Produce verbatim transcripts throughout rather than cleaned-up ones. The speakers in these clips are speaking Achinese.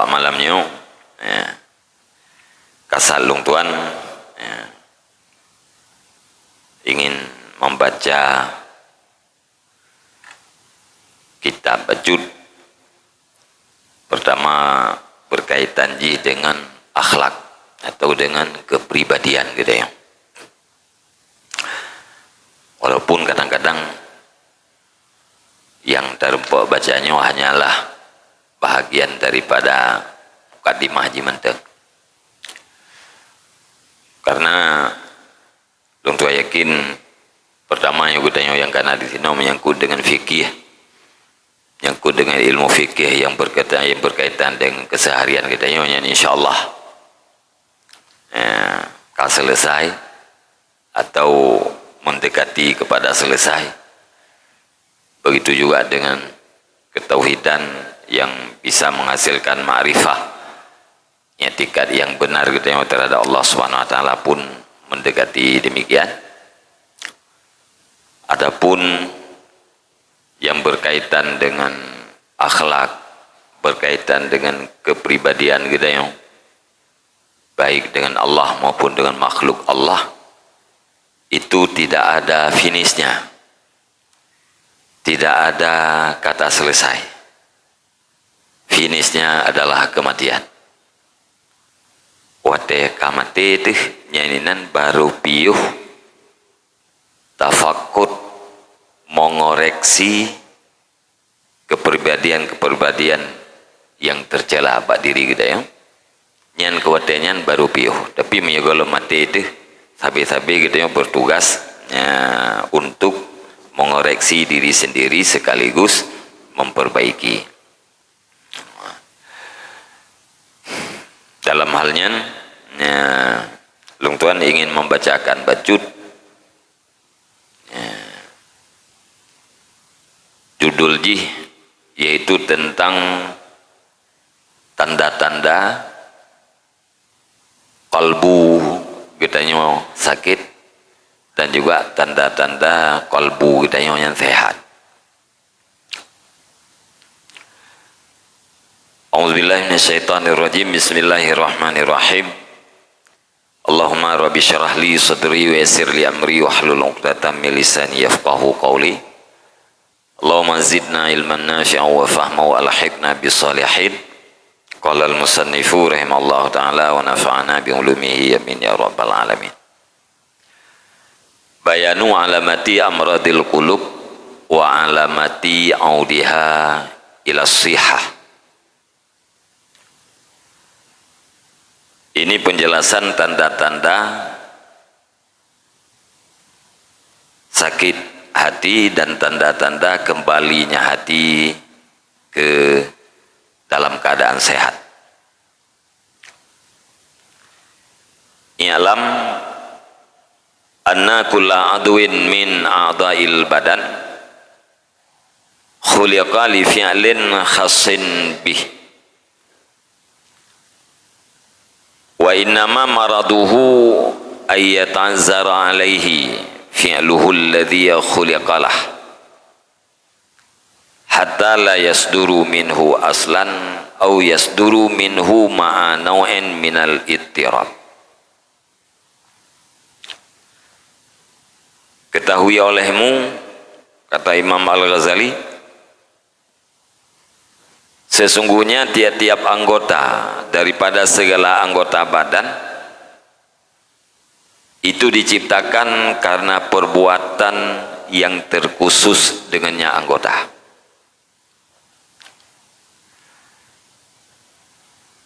Malam nyoe, ya, kasat lôn tuan, ya, ingin membaca kitab Bacut. Pertama, berkaitan jih dengan akhlak atau dengan kepribadian geutanyoe. Walaupun kadang-kadang nyang tareumpok baca nyoe hanyalah bahagian daripada mukadimah jih mantong. Karena lôn tuan yakin, pertama nyoe geutanyoe nyang kana di sinoe menyangkut dengan fikih, menyangkut dengan ilmu fikih yang berkaitan, yang berkaitan dengan keseharian geutanyoe nyan, insya Allah, eh, ka selesai atau mendekati kepada selesai. Begitu juga dengan ketauhidan yang bisa menghasilkan makrifah, iktikad yang benar geutanyoe terhadap Allah Subhanahu wa Taala pun mendekati demikian. Adapun yang berkaitan dengan akhlak, berkaitan dengan kepribadian geutanyoe, baik dengan Allah maupun dengan makhluk Allah, itu tidak ada finishnya. Tidak ada kata selesai. Finishnya adalah kematian. Watée ka maté teuh, nyan inan baru piôh tafakud, mengoreksi kepribadian-kepribadian yang tercela bak diri geutanyoe. Nyan keu watée nyan baru piôh. Tapi meunyoe gohlom maté teuh, sabe-sabe geutanyoe bertugas, ya, untuk mengoreksi diri sendiri sekaligus memperbaiki. Dalam hal nyan, ya, lôn tuan ingin membacakan bacut, ya, judul jih yaitu tentang tanda-tanda kalbu geutanyoe sakit dan juga tanda-tanda kalbu geutanyoe nyang sehat. A'udzubillahi minasyaitonirrajim. Bismillahirrahmanirrahim. Allahumma rabbi syrah li sadri wa yassir li amri wahlul 'uqdatam min lisani yafqahu qawli. Allahumma zidna ilman nafi'an wa fahma wa alhiqna bis salihin. Qala al-musannifu rahimallahu ta'ala wa nafa'ana bi ulumihi, amin ya rabbal alamin. Bayanu alamati amradil qulub wa alamati audiha ila sihah. Ini penjelasan tanda-tanda sakit hati dan tanda-tanda kembalinya hati ke dalam keadaan sehat. I'lam anna kulla adwin min a'dha'il badan khuliqa li fi'lin khassin bih. Wa innama maraduhu ay yata'azzara alaihi fi'luhu alladhi khuliqa lah. Hatta la yasduru minhu aslan au yasduru minhu ma'a nau'in minal ittirab. Ketahui olehmu, kata Imam Al-Ghazali, sesungguhnya tiap-tiap anggota daripada segala anggota badan itu diciptakan karena perbuatan yang terkhusus dengannya anggota.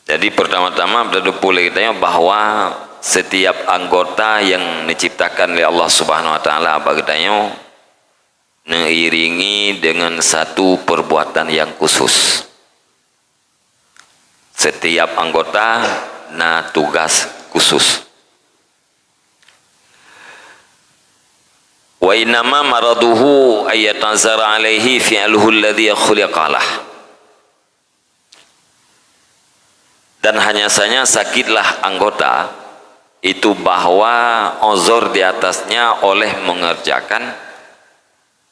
Jadi, pertama-tama, beudôh peureulée geutanyoe bahwa setiap anggota yang diciptakan oleh Allah Subhanahu wa Taala bak geutanyoe neuiringi dengan satu perbuatan yang khusus. Setiap anggota na tugas khusus. Wa innama maraduhu ay yata'azzara alaihi fi'luhu alladhi khuliqa lah. Dan hanya saja sakitlah anggota itu bahwa uzur di atasnya oleh mengerjakan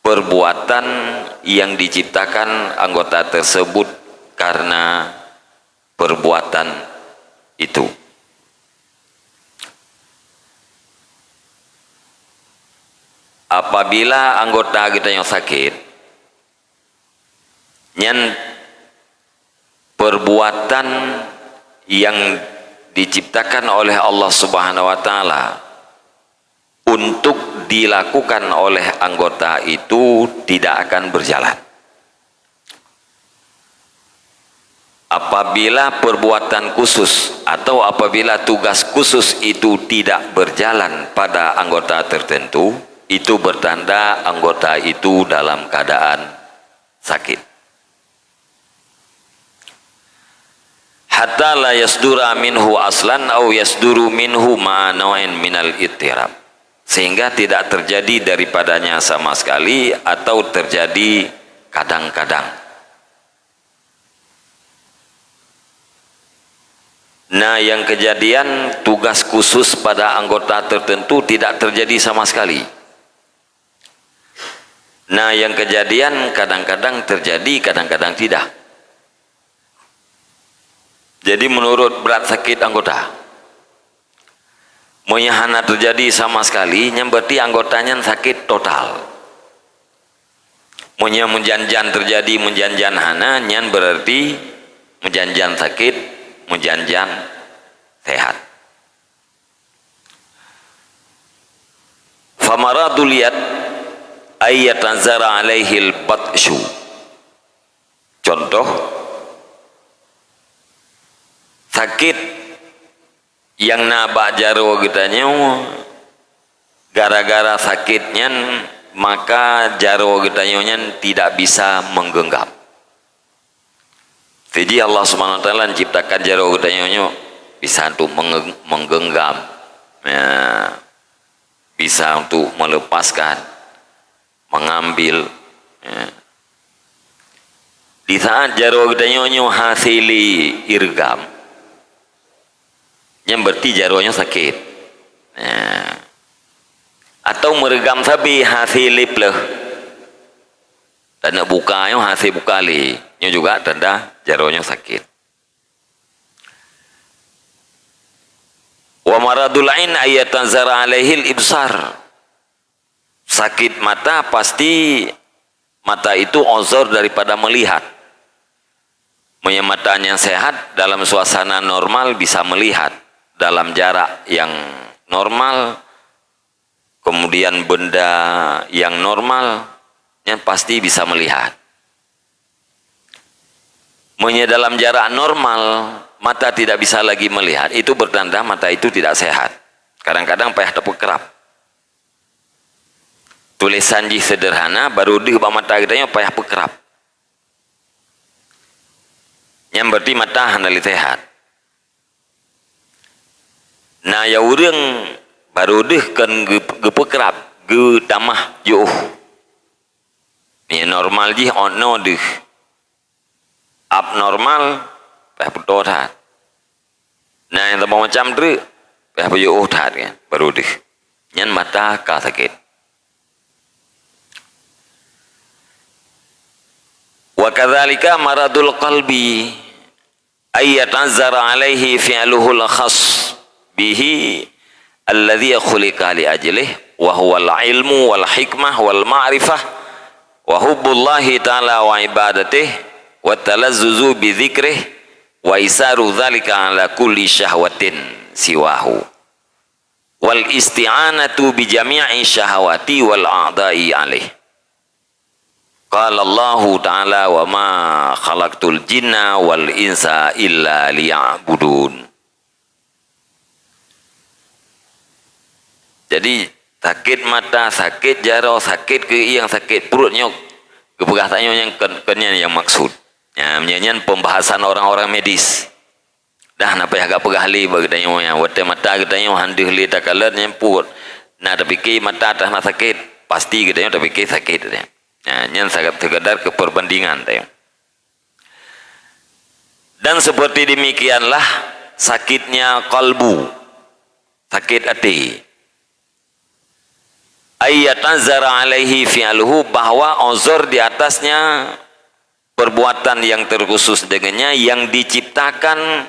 perbuatan yang diciptakan anggota tersebut karena perbuatan perbuatan itu. Apabila anggota geutanyoe sakét, nyan perbuatan yang diciptakan oleh Allah Subhanahu wa Ta'ala untuk dilakukan oleh anggota itu tidak akan berjalan. Apabila perbuatan khusus atau apabila tugas khusus itu tidak berjalan pada anggota tertentu, itu bertanda anggota itu dalam keadaan sakit. Hatta la yasdura minhu aslan au yasduru minhu ma'a nau'in minal ittirab. Sehingga tidak terjadi daripadanya sama sekali atau terjadi kadang-kadang. Nah, yang kejadian tugas khusus pada anggota tertentu tidak terjadi sama sekali. Nah, yang kejadian kadang-kadang terjadi, kadang-kadang tidak. Jadi, menurut berat sakit anggota. Meunyoe hana terjadi sama sekali, nyan berarti anggota nyan sakit total. Meunyoe meujan-jan terjadi, meujan-jan hana, nyan berarti meujan-jan sakét, meujan-jan séhat. Famaradul yad ay yatazara alaihil batsyu. Contoh, sakét nyang na bak jaroe geutanyoe, gara-gara sakét nyan, maka jaroe geutanyoe nyan tidak bisa menggenggam. Jadi Allah Subhanahu wa Taala menciptakan jaroe geutanyoe nyoe bisa untuk menge-, menggenggam, ya, bisa untuk melepaskan, mengambil, ya. Di saat jaroe geutanyoe nyoe hase lé ireugam, nyan berarti jaroe nyoe sakét. Ya. Atau meureugam sabe hase lé pleuh. Taneuk buka nyoe hase buka lé. Nyoe juga tanda jaroe nyoe sakét. Wa maradul ain ay yatazara alaihil ibsar. Sakét mata pasti mata itu uzur daripada melihat. Meunyoe mata nyang séhat dalam suasana normal bisa melihat dalam jarak yang normal, kemudian benda yang normal, nyan pasti bisa melihat. Meunyoe dalam jarak normal, mata tidak bisa lagi melihat, itu bertanda mata itu tidak sehat. Kadang-kadang payah tapeukrab. Tulésan jih sederhana, barô deuh bak mata geutanyoe payah peukrab. Nyan berarti mata hana lé sehat. Na ya ureuëng barô deuh kon geu-, geupeukrab, geutamah jiôh. Ni normal jih ôn noe deuh. Abnormal, payah peutoe that. Na nyang saboh macam treuk, payah peujiôh that kan, barô deuh. Nyan mata ka sakét. Wa kadzalika maradul qalbi. Ay yata'azzara alaihi fi'luhul khas bihi alladzi khuliqa li ajlih, wa huwal ilmu wal hikmah wal ma'rifah, wa hubbullahi ta'ala wa ibadatih, wa talazzuzu bi dzikrih, wa isaru dzalika ala kulli syahwatin siwahu, wal isti'anatu bi jami'i syahawati wal a'dha'i alaih. Qala Allahu Ta'ala, "Wa ma khalaqtul jinna wal insa illa liya'budun." Jadi, sakét mata, sakét jaroe, sakét keuieng, sakét pruet nyoe, geupeugah tanyoe nyang kon, kon nyan nyang maksud. Nyan, nyan pembahasan orang-orang medis. Dah na payah gak peugah lé bak geutanyoe nyan, watée mata geutanyoe han deuh lé takalon nyan peuet. Na tapike mata tah na sakét, pasti geutanyoe tapike sakét nyan. Nah, nyan sangat sekadar keu perbandingan tanyoe. Dan seperti demikianlah sakitnya kalbu, sakét até. Ay yata'azzara alaihi fi'luhu, bahwa uzur di atasnya perbuatan yang terkhusus dengannya yang diciptakan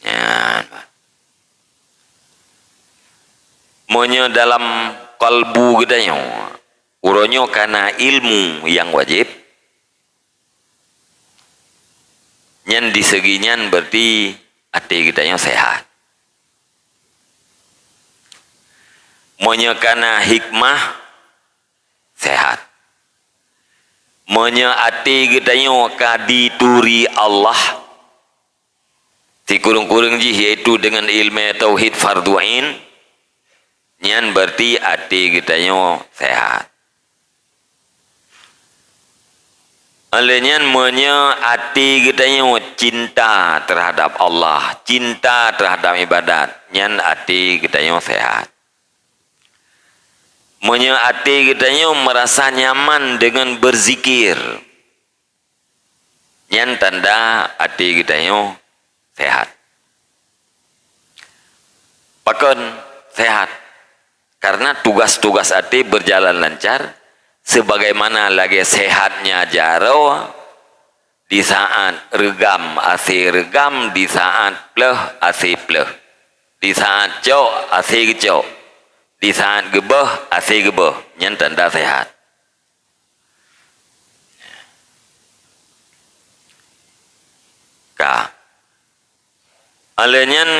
Nyan. Meunyoe dalam kalbu geutanyoe, uroe nyoe ka na ilmu nyang wajéb, nyan di segi nyan berarti até geutanyoe sehat. Meunyoe ka na hikmah, sehat. Meunyoe até geutanyoe ka dituri Allah, sikureueng-kureueng jih, yaitu deungon ileumèe tauhid fardhu ain, nyan berarti até geutanyoe sehat. Oleh nyan, meunyoe até geutanyoe cinta terhadap Allah, cinta terhadap ibadat, nyan até geutanyoe sehat. Meunyoe até geutanyoe merasa nyaman deungon berzikir, Nyan tanda até geutanyoe sehat. Pakon sehat? Karena tugas-tugas até berjalan lancar, sebagaimana lagée sehatnya jaroe, di saat reugam, asé reugam, di saat pleuh, asé pleuh, di saat cok, asé geucok, di saat geubeuh, asé geubeuh. Nyan tanda sehat. Ka. Aleuh nyan,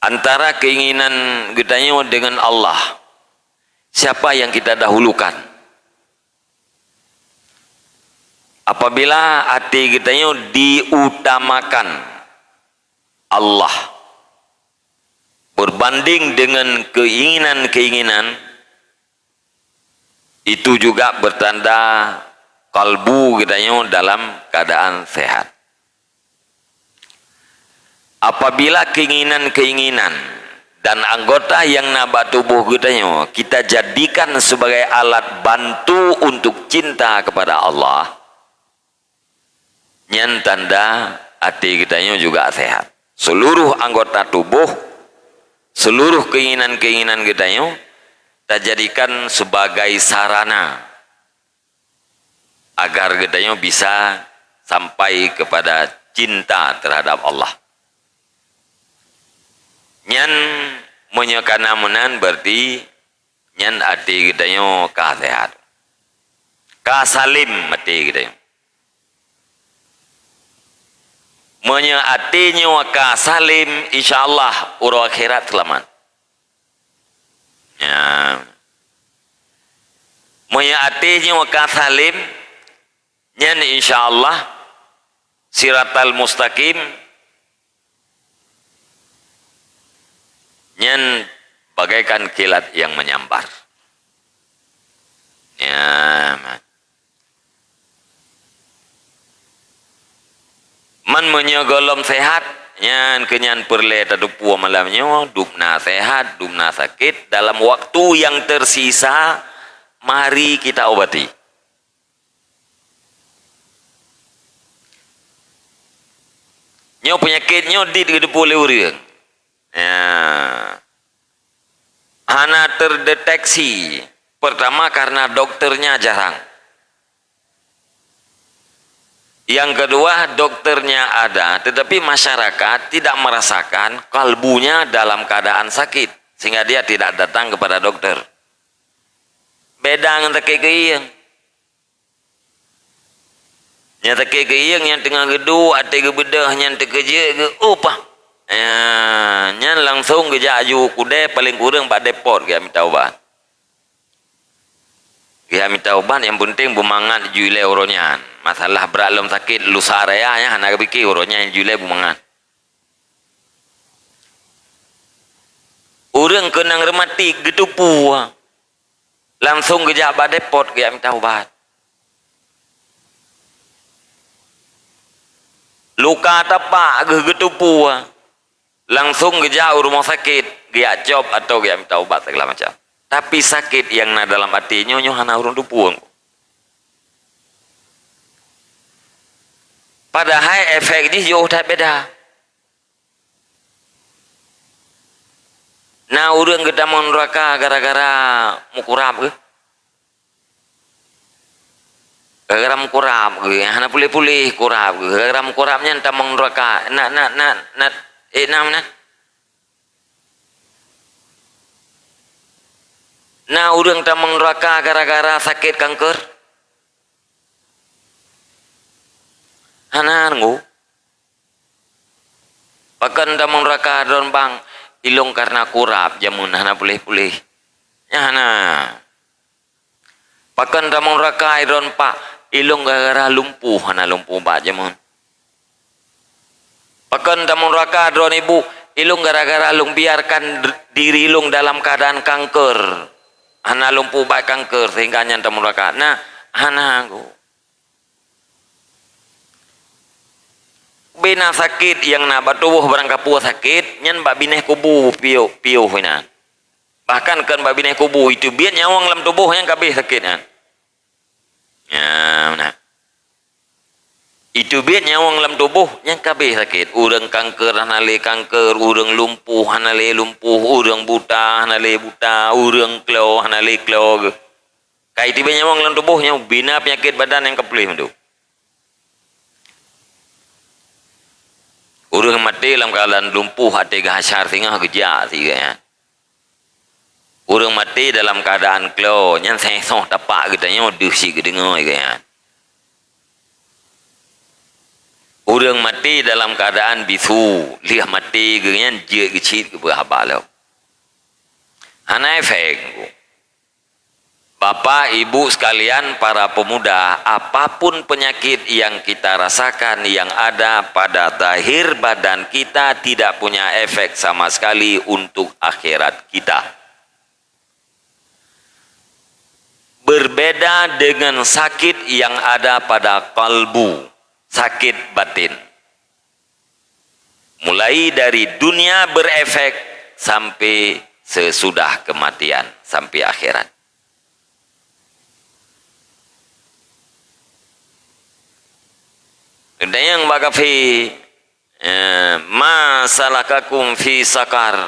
antara keinginan geutanyoe dengan Allah, siapa yang kita dahulukan? Apabila até geutanyoe diutamakan Allah berbanding dengan keinginan-keinginan, itu juga bertanda kalbu geutanyoe dalam keadaan sehat. Apabila keinginan-keinginan dan anggota yang na bak tuboh geutanyoe kita jadikan sebagai alat bantu untuk cinta kepada Allah, nyan tanda até geutanyoe juga sehat. Seluruh anggota tuboh, seluruh keinginan-keinginan geutanyoe tajadikan sebagai sarana agar geutanyoe bisa sampai kepada cinta terhadap Allah. Nyan meunyoe kana meunan, berarti nyan até geutanyoe ka sehat. Ka salem até geutanyoe. Meunyoe até nyoe ka salem, insya Allah uroe akhirat seulamat. Ya. Meunyoe até nyoe ka salem, nyan insya Allah siratal mustaqim, nyan bagaikan kilat yang menyambar. Ya, man. Man meunyoe gohlom sehat, nyan keunyan peureulée tateupeue malam nyoe, dubna sehat, dubna sakét, dalam waktu yang tersisa, mari kita obati. Nyoe peunyakét nyoe dit geuteupeue lé ureuëng. Ya. Hana terdeteksi. Pertama, karena dokternya jarang. Yang kedua, dokternya ada, tetapi masyarakat tidak merasakan kalbunya dalam keadaan sakit, sehingga dia tidak datang kepada dokter. Beda ngon sakét keuieng. Nyang sakét keuieng nyang teungoh geuduek, até geubeudôh, nyang teukeujeuet geu-, upah. Ya, nyan langsung geujak aju u keudè, paléng kureueng bak depot geujak mita ubat. Geujak mita ubat, nyang peunteng beumangat jui lé uroe nyan. Masalah brat lom sakét lusa raya nyan hana geupike, uroe nyan jui lé beumangat. Ureuëng keunong rematik geuteupeue. Langsung geujak bak depot geujak mita ubat. Luka tapak geuh geuteupeue, langsung geujak u rumoh sakét, geujak cop atau geujak mita ubat segala macam. Tapi sakét nyang na dalam até nyoe, nyoe hana ureuëng teupeue. Padahai efek jih yoh that beda. Na ureuëng geutamong nuraka gara-gara meukurab geuh. Gara-gara meukurab geuh, hana puléh-puléh kurab geuh. Gara-gara meukurab nyan tamong nuraka. Na, na, na, na, eh, na meunan. Na ureuëng tamong nuraka gara-gara sakét kanker. Hana nunggu. Pakon tamong nuraka droen bang, ilong karena kurab jameun hana puléh-puléh. Nyan hana. Pakon tamong nuraka droen pak, ilong gara-gara lumpuh hana lumpuh ubat jameun. Pakon tamong nuraka droen ibu, ilong gara-gara lôn biarkan d-, diri lôn dalam keadaan kanker. Hana lumpuh ubat kanker sehingga nyan tamong nuraka. Nah, hana nunggu. Bina sakét nyang na bak tuboh barangkapeue sakét, nyan bak binéh kubu piôh, piôh inan. Bahkan kon bak binéh kubu, iteubiet nyawöng lam tuboh nyang ka abéh sakét nyan. Nyan, nah. Iteubiet nyawöng lam tuboh, nyan ka abéh sakét. Ureuëng kanker hana lé kanker, ureuëng lumpuh hana lé lumpuh, ureuëng buta hana lé buta, ureuëng klo hana lé klo geuh. Ka iteubiet nyawöng lam tuboh, nyan bina peunyakét badan nyang ka puléh mandum. Ureuëng maté lam keuadaan lumpuh, até geuhashar singoh geujak sigoe nyan. Ureuëng maté dalam keuadaan klo, nyan sengsoh tapak geutanyoe deuh cit geudeungoe geuh nyan. Ureuëng maté dalam keuadaan bisu, lheueh maté geuh nyan jeuet geucit geupeugah haba lom. Hana efek. Bapak, Ibu sekalian, para pemuda, apapun penyakit yang kita rasakan yang ada pada zahir badan kita tidak punya efek sama sekali untuk akhirat kita. Berbeda dengan sakit yang ada pada kalbu, sakit batin. Mulai dari dunia berefek sampai sesudah kematian, sampai akhirat. Tanyong bak kafé, eh, "Ma salakakum fi sakar?"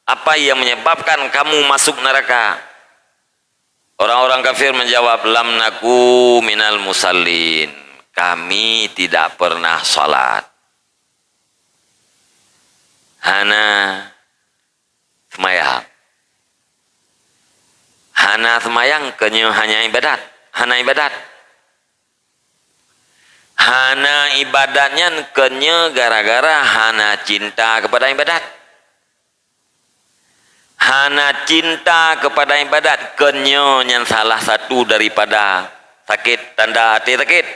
Apa yang menyebabkan kamu masuk neraka? Orang-orang kafir menjawab, "Lam naku minal musallin." Kami tidak pernah salat. Hana seumayang. Hana seumayang, keunyoe hana ibadat. Hana ibadat. Hana ibadat nyan keunyoe gara-gara hana cinta kepada ibadat. Hana cinta kepada ibadat, keunyoe nyan salah satu daripada sakét, tanda até sakét.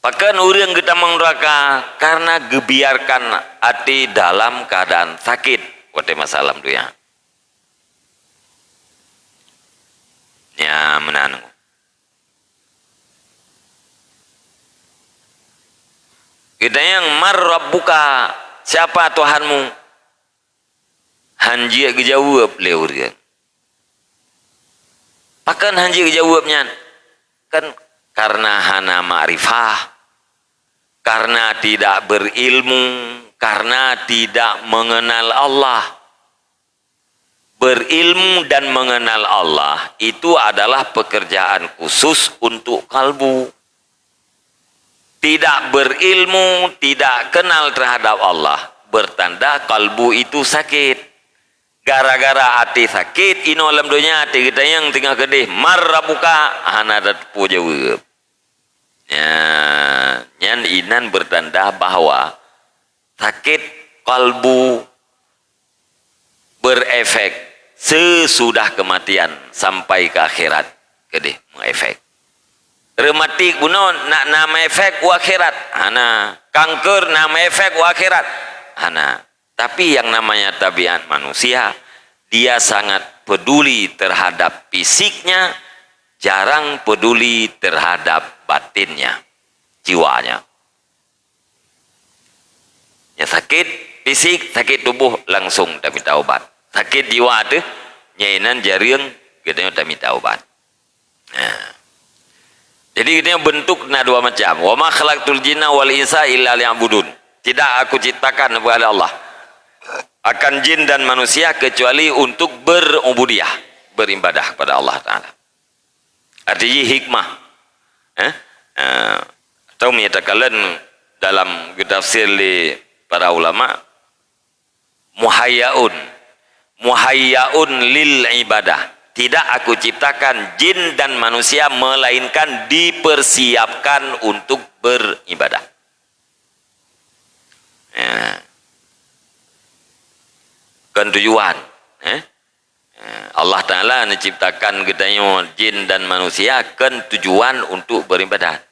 Pakon ureuëng geutamong neuraka? Karena geubiarkan até dalam keuadaan sakét watée masa lam donya. Nyan meunan. Geutanyong, "Man rabbuka?" Siapa Tuhanmu? Han jeuet geujaweueb lé ureuëng. Pakon han jeuet geujaweueb nyan? Kan karena hana makrifah, karena tidak berilmu, karena tidak mengenal Allah. Berilmu dan mengenal Allah itu adalah pekerjaan khusus untuk kalbu. Tidak berilmu, tidak kenal terhadap Allah, bertanda kalbu itu sakit. Gara-gara até sakét, inoe lam donya até geutanyong teungoh keudeh, "Man rabbuka?" Hana tateupeue jaweueb. Nya, nyan inan bertanda bahwa sakét kalbu berefek sesudah kematian sampai ke akhirat keudeh mengefek. Rematik bunoe nak na mengefek u akhirat? Hana. Kanker na mengefek u akhirat? Hana. Tapi yang namanya tabiat manusia, dia sangat peduli terhadap fisiknya, jarang peduli terhadap batinnya, jiwanya. Nyang sakét fisik, sakét tuboh langsung tamita ubat. Sakét jiwa teuh, nyan inan jareueng geutanyoe tamita ubat. Nah. Jadi geutanyoe bentuk na dua macam. "Wa ma khalaqtul jinna wal insa illa liya'budun." Tidak Aku ciptakan, peugah lé Allah, akan jin dan manusia kecuali untuk berubudiyah, beribadah kepada Allah Taala. Arti jih hikmah. Eh? Eh, atau menyatakan dalam geutafsir lé para ulama, muhayyaun. Muhayyaun lil ibadah. Tidak Aku ciptakan jin dan manusia, melainkan dipersiapkan untuk beribadah. Ya. Kon tujuan. Eh? Eh, Allah Ta'ala neuciptakan geutanyoe jin dan manusia kon tujuan untuk beribadat.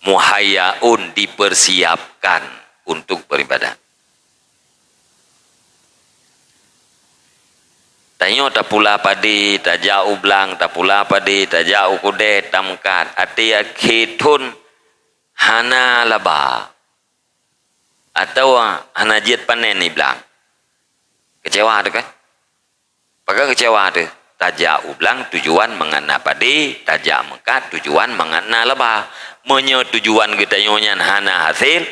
Muhayyaun, dipersiapkan untuk beribadat. Tanyoe tapula padé, tajak u blang, tapula padé, tajak u keudè, tameukat. Até akhé thon hana laba. Atawa hana jeuet panen i blang. Keucewa teuh kan? Pakon keucewa teuh? tajak u blang tujuan mangat na padé, tajak meukat tujuan mangat na laba. Meunyoe tujuan geutanyoe nyan hana hasé,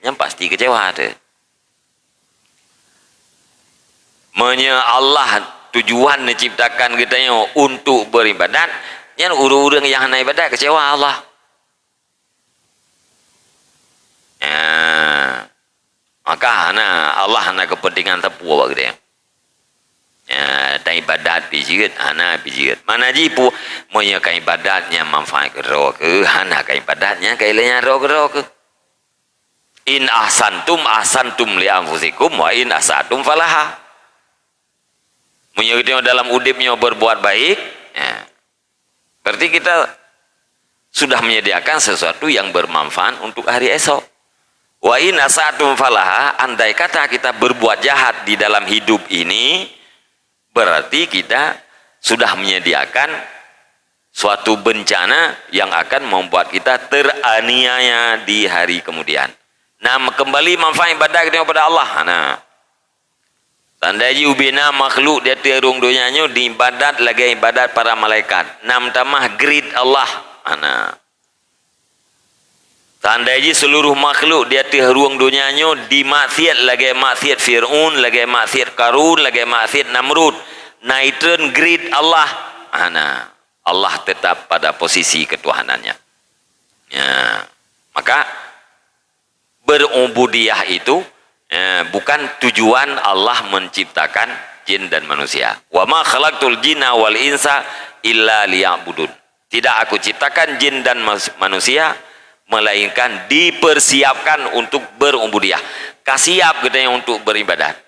nyan pasti keucewa teuh. Meunyoe Allah tujuan neuciptakan geutanyoe untuk beuribadat, nyan ureuëng-ureuëng nyang hana ibadat keucewa Allah. Ya. Maka hana, Allah hana keupeuntengan sapeue bak geutanyoe. Ya, ta ibadat pih jeuet, hana pih jeuet. Mana jipu, meunyoe ka ibadat nyan manfaat keudroe keuh, hana ka ibadat nyan ka ilée nyan droe keudroe keuh. "In ahsantum, ahsantum li anfusikum, wa in asatum falaha." Meunyoe geutanyoe dalam udeb nyoe berbuat baik, ya, berarti kita sudah menyediakan sesuatu yang bermanfaat untuk hari esok. "Wa in asatum falaha," andai kata kita berbuat jahat di dalam hidup ini, berarti kita sudah menyediakan suatu bencana yang akan membuat kita teraniaya di hari kemudian. Nah, kembali manfaat ibadat kita kepada Allah. Nah, tanda jih ubena makhluk di ateueh rueng donya nyoe diibadat lagée ibadat para malaikat. Nam tamah grit Allah. Nah, tanda jih seluruh makhluk di ateueh rueng donya nyoe dimaksiat lagée maksiat Fir'aun, lagée maksiat Karun, lagée maksiat Namrud. Naitreun grit Allah. Nah, Allah tetap pada posisi ketuhanannya. Ya. Maka, berubudiyah itu, eh, bukan tujuan Allah menciptakan jin dan manusia. "Wa ma khalaqtul jinna wal insa illa liya'budun." Tidak Aku ciptakan jin dan mas-, manusia, melainkan dipersiapkan untuk berubudiyah. Ka siap geutanyoe untuk beribadat.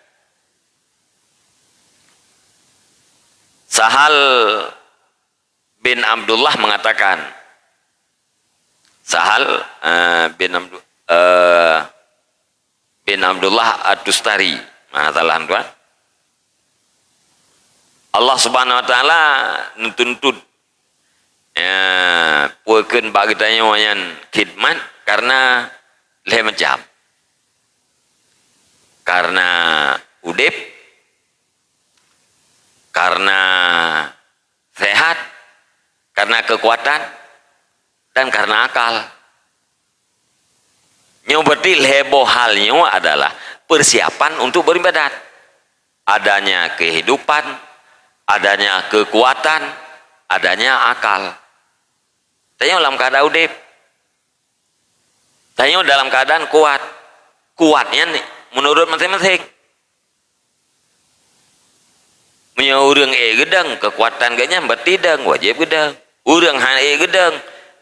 Sahal bin Abdullah mengatakan, Sahal, eh, bin Abdu-, eh, bin Abdullah At-Tustari. Nah, salah tuan. Allah Subhanahu Wa Taala neutuntut, eh, peue kheun bak geutanyoe nyan khidmat karena lhée macam. Karena udeb, karena sehat, karena kekuatan, dan karena akal. Nyoe berarti lhée boh hal nyoe adalah persiapan untuk beribadat. Adanya kehidupan, adanya kekuatan, adanya akal. Tanyoe lam keadaan udeb. Tanyoe dalam keadaan kuat. Kuat nyan menurut maséng-maséng. Meunyoe ureuëng ék geudong, keukuatan geuh nyan berarti dong, wajéb geudong. Ureuëng hana ék geudong,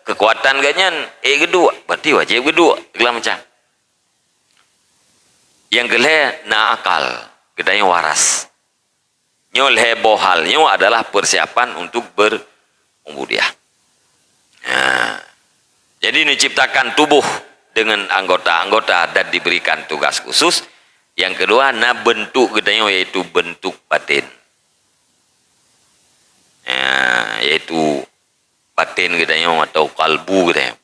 keukuatan geuh nyan ék geuduek, berarti wajéb geuduek, segala macam. Nyang keulhée na akal, geutanyoe waras. Nyoe lhée boh hal nyoe adalah persiapan untuk berubudiyah. Nah, jadi neuciptakan tubuh dengan anggota-anggota dan diberikan tugas khusus. Yang kedua, na bentuk geutanyoe, yaitu bentuk batin. Ya, yaitu batin geutanyoe atau kalbu geutanyoe.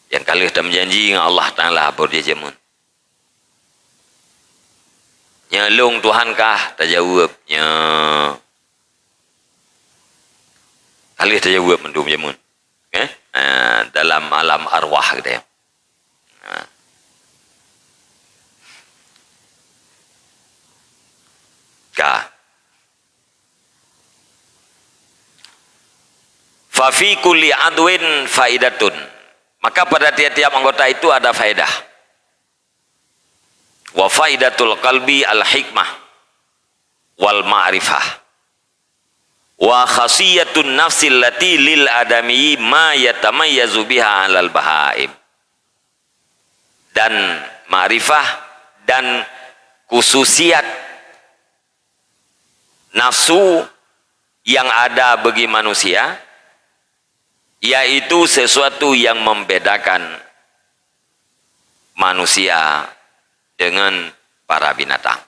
Nyang ka lheueh tameujanji ngon Allah Taala bak jameun. Nyoe lôn Tuhan kah? Tajaweueb, nyoe. Ka lheueh tajaweueb mandum jameun. Eh? Ah, dalam alam arwah geutanyoe. Ah. Ka. "Fa fi kulli adwin faidatun." Maka pada tiap-tiap anggota itu ada faedah. "Wa faidatul qalbi al-hikmah wal ma'rifah. Wa khasiyatun nafsil lati lil adami ma yatamayyazu biha 'alal bahaim." Dan makrifah dan khususiat nafsu yang ada bagi manusia, yaitu sesuatu yang membedakan manusia dengan para binatang.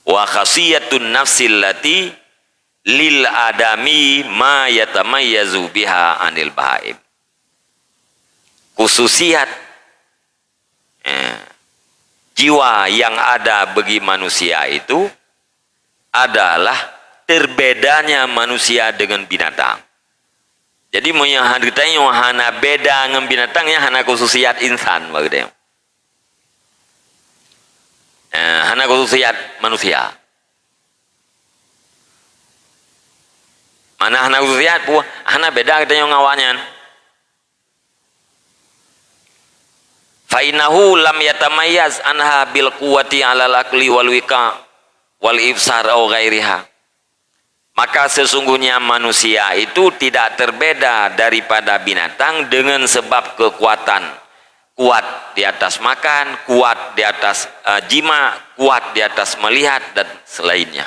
"Wa khasiyatun nafsil lati lil adami ma yatamayyazu biha 'anil bahaim." Khususiat, eh, jiwa yang ada bagi manusia itu adalah terbedanya manusia dengan binatang. Jadi, meunyoe ha-, geutanyoe hana beda ngon binatang, nyan hana khususiat insan, bak geutanyoe. Eh, hana khususiat manusia. Mana hana khususiat, pu-, hana beda geutanyoe ngon awaknyan. Fa innahu lam yatamayyaz anha bil quwwati alal aqli wal wiqa wal ibsar au ghairiha. Maka sesungguhnya manusia itu tidak terbeda daripada binatang dengan sebab kekuatan. Kuat di atas makan, kuat di atas, eh, jima, kuat di atas melihat dan selainnya.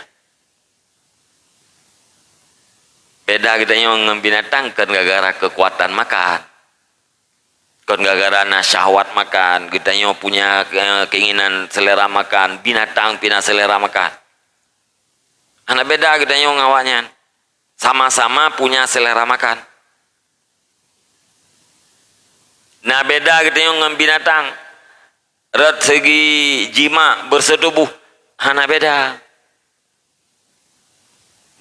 Beda geutanyoe ngon binatang kon gara-gara kekuatan makan. Kon gara-gara na syahwat makan, geutanyoe punya, eh, keinginan selera makan, binatang pih na selera makan. Hana beda geutanyoe ngon awaknyan. Sama-sama punya selera makan. Na beda geutanyoe ngon binatang. Rot segi jima bersetubuh, hana beda.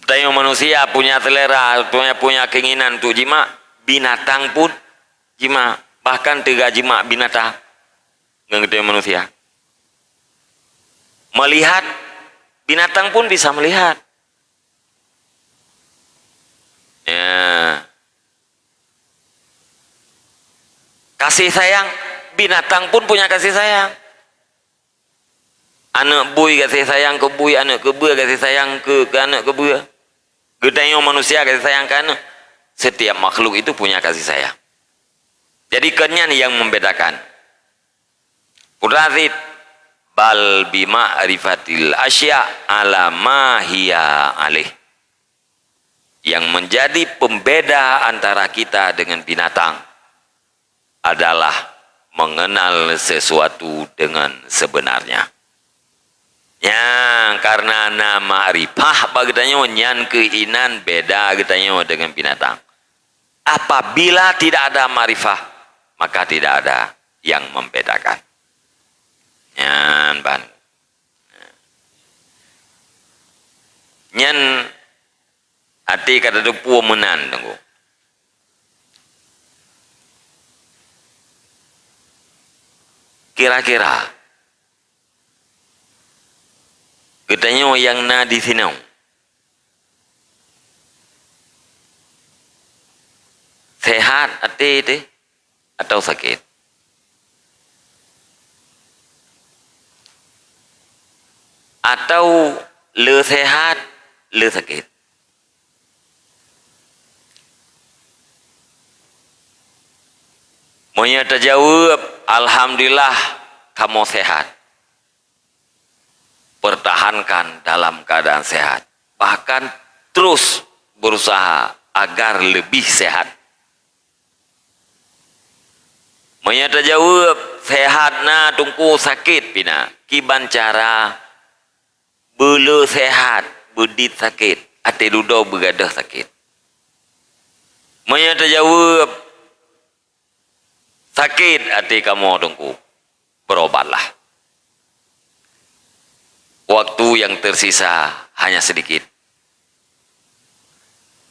Tanyoe manusia punya selera, punya, punya keinginan untuk jima, binatang pun jima, bahkan teuga jima binatang ngon geutanyoe manusia. Melihat, binatang pun bisa melihat. Ya. Kasih sayang, binatang pun punya kasih sayang. Aneuk bui gaséh sayang keu bui, aneuk keubeue gaséh sayang keu, keu aneuk keubeue. Geutanyoe manusia gaséh sayang keu aneuk. Setiap makhluk itu punya kasih sayang. Jadi, kon nyan nyang membedakan. Peue teuma cit, bal bi ma'rifatil asya' ala ma hiya alaih. Yang menjadi pembeda antara kita dengan binatang adalah mengenal sesuatu dengan sebenarnya. Nyang karena na makrifah bak geutanyoe, nyan keuh inan beda geutanyoe dengan binatang. Apabila tidak ada makrifah, maka tidak ada yang membedakan. Nyan ban. Nyan até ka tateupeue meunan, Teungku. Kira-kira geutanyoe nyang na disinoe, sehat até teuh atau sakét? Atau le sehat, le sakét? Meunyoe tajaweueb, "Alhamdulillah, kamoe sehat." Pertahankan dalam keadaan sehat. Bahkan terus berusaha agar lebih sehat. Meunyoe tajaweueb, "Sehat na, Teungku, sakét pih na." Kiban cara? Beuleu sehat, beudit sakét, até dudoe beugadôh sakét. Meunyoe tajaweueb, "Sakét até kamoe, Teungku, berobatlah. Waktu yang tersisa hanya sedikit."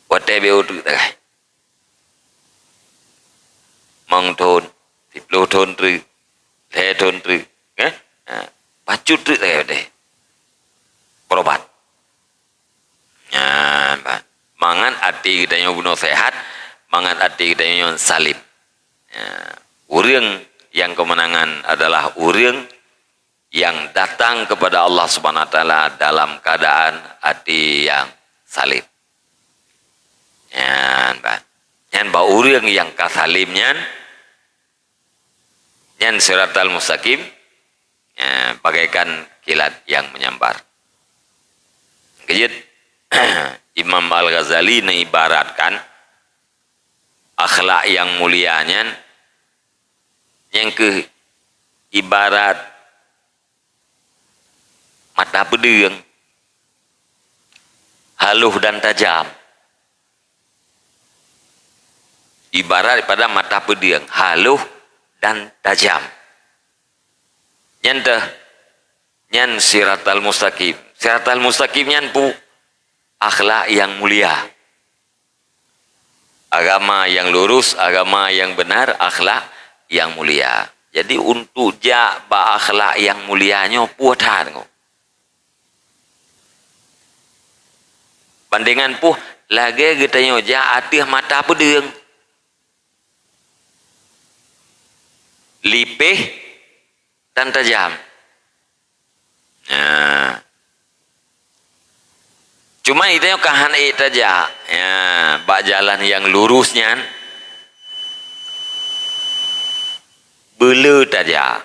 Watée beu treuk tagai. Limong thon, siplôh thon treuk, lhée thon treuk, eh? Ha, bacut treuk lagée deh. Berobat. Nyan, bah. Mangat até geutanyoe bunoe sehat, mangat até geutanyoe salim. Ya, ureuëng nyang keumeunangan adalah ureuëng yang datang kepada Allah Subhanahu Wa Taala dalam keadaan até nyang salim. Nyan, bah. Nyan bak ureuëng nyang ka salim nyan, nyan siratal mustaqim, eh, bagaikan kilat yang menyambar. Keujeuet, Imam Al-Ghazali neuibaratkan akhlak nyang mulia nyan, nyang keuh ibarat mata peudeueng, halôh dan tajam. Ibarat daripada mata peudeueng, halôh dan tajam. Nyan teuh, Nyan siratal mustaqim. Siratal mustaqim nyan peue? Akhlak nyang mulia. Agama nyang lurus, agama nyang beunar, akhlak nyang mulia. Jadi, untuk jak bak akhlak nyang mulia nyoe peue that nyoe. Bandingan peue, lagée geutanyoe jak ateueh mata peudeueng. Lipéh dan tajam. Nah. Cuma geutanyoe ka hana ék tajak, ya, bak jalan nyang lurus nyan, beuleu tajak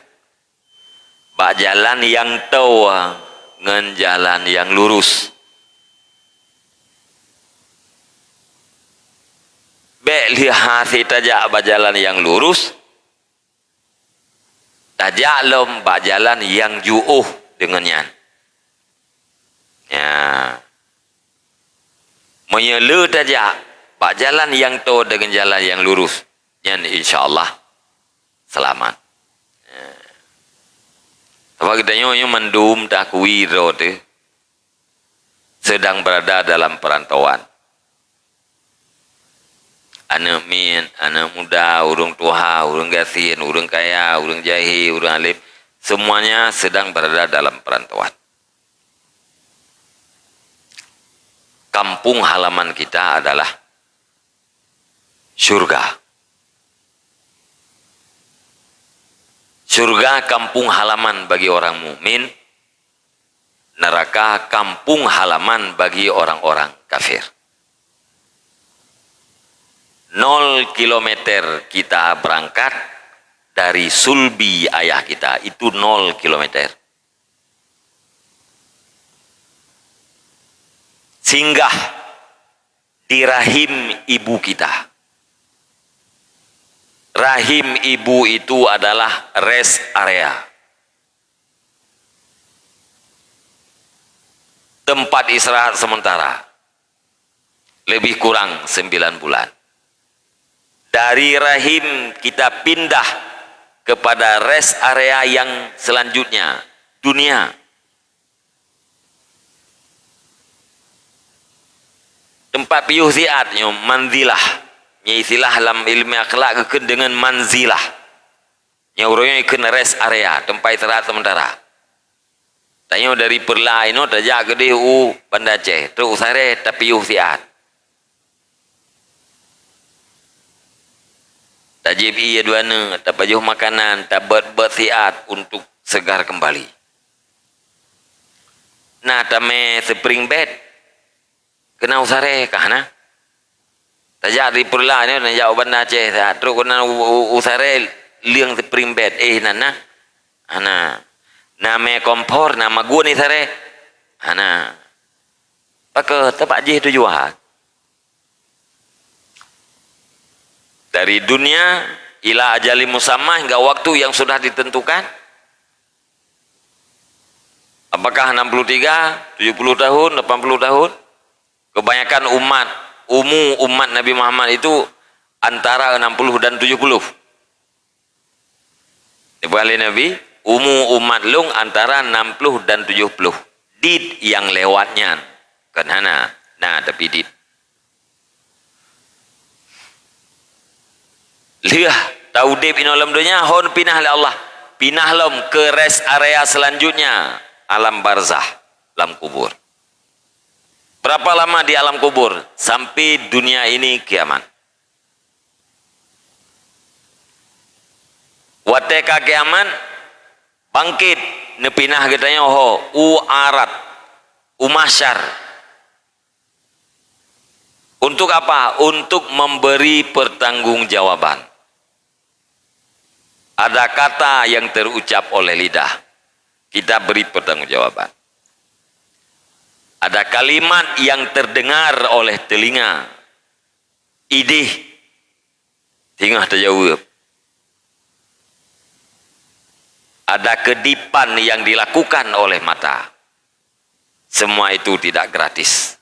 bak jalan nyang toe ngon jalan nyang lurus. Bék lheueh hase tajak bak jalan nyang lurus, tajak lom bak jalan nyang jiôh deungon nyan. Ya. Meunyoe le tajak bak jalan nyang toe deungon jalan nyang lurus, nyan insya Allah seulamat. Ya. Sabab geutanyoe nyoe mandum takui droe teuh sedang berada dalam perantauan. Aneuk miet, aneuk muda, ureuëng tuha, ureuëng gasien, ureuëng kaya, ureuëng jahé, ureuëng além, semuanya sedang berada dalam perantauan. Kampung halaman kita adalah syurga. Syurga kampung halaman bagi orang mukmin, neraka kampung halaman bagi orang-orang kafir. Nol kilometer kita berangkat dari sulbi ayah kita, itu nol kilometer. Singgah di rahim ibu kita. Rahim ibu itu adalah rest area. Tempat istirahat sementara. Lebih kurang sembilan bulan. Dari rahim kita pindah kepada rest area yang selanjutnya, dunia. Tempat piôh siat nyoe manzilah. Nyoe istilah lam ilmu akhlak geukheun deungon manzilah. Nyoe uroe nyoe ikheun rest area, tempat istirahat sementara. Tanyoe dari Peureulai nyoe tajak keudeh u Banda Aceh, trok u Saré tapiôh siat. Tajieb ié dua neuk, tapajoh makanan, tabeuet-beuet siat untuk segar kembali. Na tamé spring bed, keunan u Saré ka hana. Tajak di Peureulai nyoe, tajak u Banda Aceh, trok keunan u, u, u Saré leueng spring bed, eh, nan na. Hana. Na mé kompor, na magun di Saré. Hana. Pakon, teumpat jih tujuan. Dari dunia ila ajalin musamma, hingga waktu yang sudah ditentukan. Apakah enam puluh tiga, tujuh puluh tahun, lapan puluh tahun? Kebanyakan umat, umu umat Nabi Muhammad itu antara enam puluh dan tujuh puluh. Dipeugah lé Nabi, umu umat lôn antara enam puluh dan tujuh puluh. Dit nyang lewat nyan. Kon hana. Na, tapi dit. Lheueh taudeb inoe lam donya, hon pinah lé Allah. Pinah lom ke rest area selanjutnya, alam barzah, alam kubur. Berapa lama di alam kubur? Sampai dunia ini kiamat. Watée ka kiamat, bangkit, neupinah geutanyoe ho, u arat, u mahsyar. Untuk apa? Untuk memberi pertanggungjawaban. Ada kata yang terucap oleh lidah, kita beri pertanggungjawaban. Ada kalimat yang terdengar oleh telinga, idéh, teungoh tajaweueb. Ada kedipan yang dilakukan oleh mata. Semua itu tidak gratis.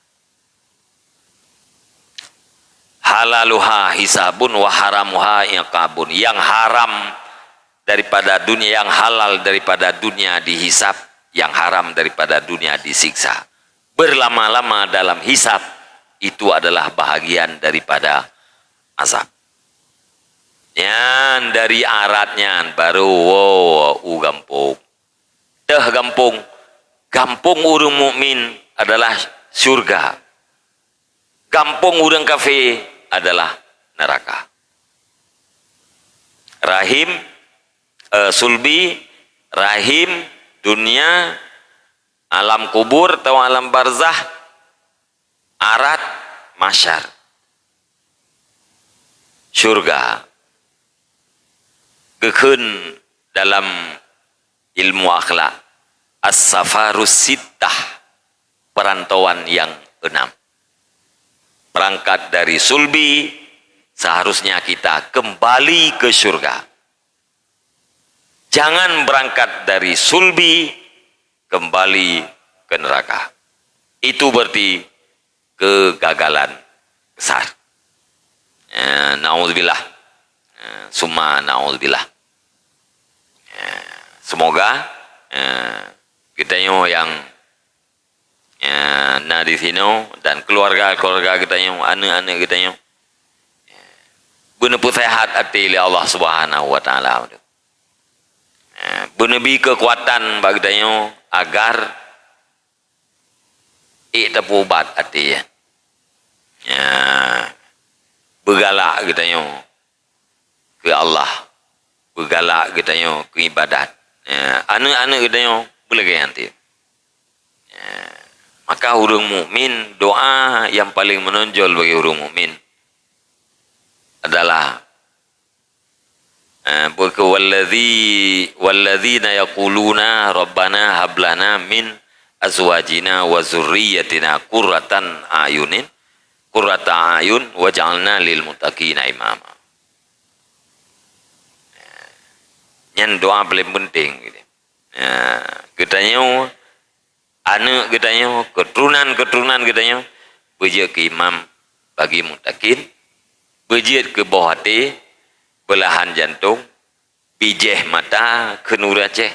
Halaluha hisabun wa haramuha iqabun. Yang haram daripada dunia, yang halal daripada dunia dihisab, yang haram daripada dunia disiksa. Berlama-lama dalam hisab itu adalah bahagian daripada azab. Nyan dari arat nyan baru woe u gampông. Teuh gampông, gampông ureuëng mukmin adalah syurga. Gampông ureuëng kafé adalah neraka. Rahim, eh, sulbi, rahim, dunia, alam kubur atau alam barzah, arat, masyar, syurga. Geukheun dalam ilmu akhlak, as-safarus sittah, perantauan yang enam. Berangkat dari sulbi, seharusnya kita kembali ke syurga. Jangan berangkat dari sulbi, kembali ke neraka. Itu berarti kegagalan besar. Eh, naudzubillah. Eh, summa naudzubillah. Eh, semoga, eh, kita nyoe yang, eh, na di sinoe dan keluarga-keluarga kita nyoe, aneuk-aneuk kita nyoe, eh, beuneupeusehat até lé Allah Subhanahu wa Taala. Eh, beuneubri keukuatan bak kita nyoe agar ék tapeuubat até nyan. Ya, beugalak geutanyoe keu Allah, beugalak geutanyoe keu ibadat. Ya, aneuk-aneuk geutanyoe beulagée nyan teuh. Ya, maka ureuëng mukmin, doa nyang paleng meunonjol bagi ureuëng mukmin adalah Eh, buku, "Wallazi, wallazina yaquluna rabbana hab lana min azwajina wa dzurriyyatina qurratan a'yunin, qurrata a'yun waj'alna lil muttaqina imama." Nyan doa paling penting gitu. Ya, geutanyoe aneuk geutanyoe, keuturonan-keuturonan geutanyoe, beujeuet keu imam bagi muttaqin, beujeuet keu boh até, beulahan jantong, bijéh mata keu nurée Aceh,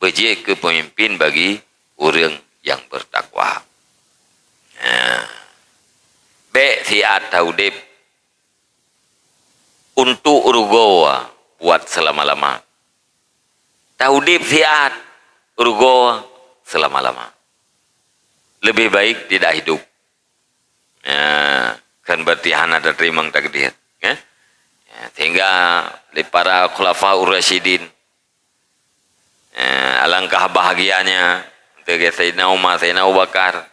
beujeuet keu peumimpin bagi ureuëng nyang beutakwa. Nah, bék siat taudeb untuk rugoe buat seulama-lama. Taudeb siat rugoe seulama-lama. Lebih baik tidak hidup. Ya, kan berarti hana tateurimong takdir, ya. Ya, sehingga lé para khulafa ur-rasyidin, ya, alangkah bahagianya untuk Sayyidina Umar, Sayyidina Abu Bakar,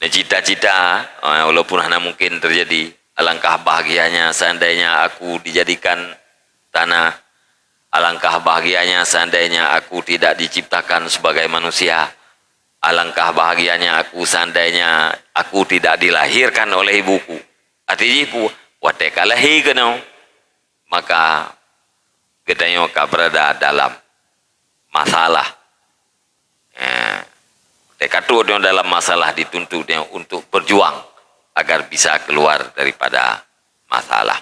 neucita-cita, eh, walaupun hana mungkin terjadi, alangkah bahagianya seandainya aku dijadikan tanah, alangkah bahagianya seandainya aku tidak diciptakan sebagai manusia, alangkah bahagianya aku seandainya aku tidak dilahirkan oleh ibuku. Arti jih pu-, watée ka lahé keunoe, maka geutanyoe ka berada dalam masalah. Eh, teuka trok dalam masalah, dituntut untuk berjuang agar bisa keluar daripada masalah.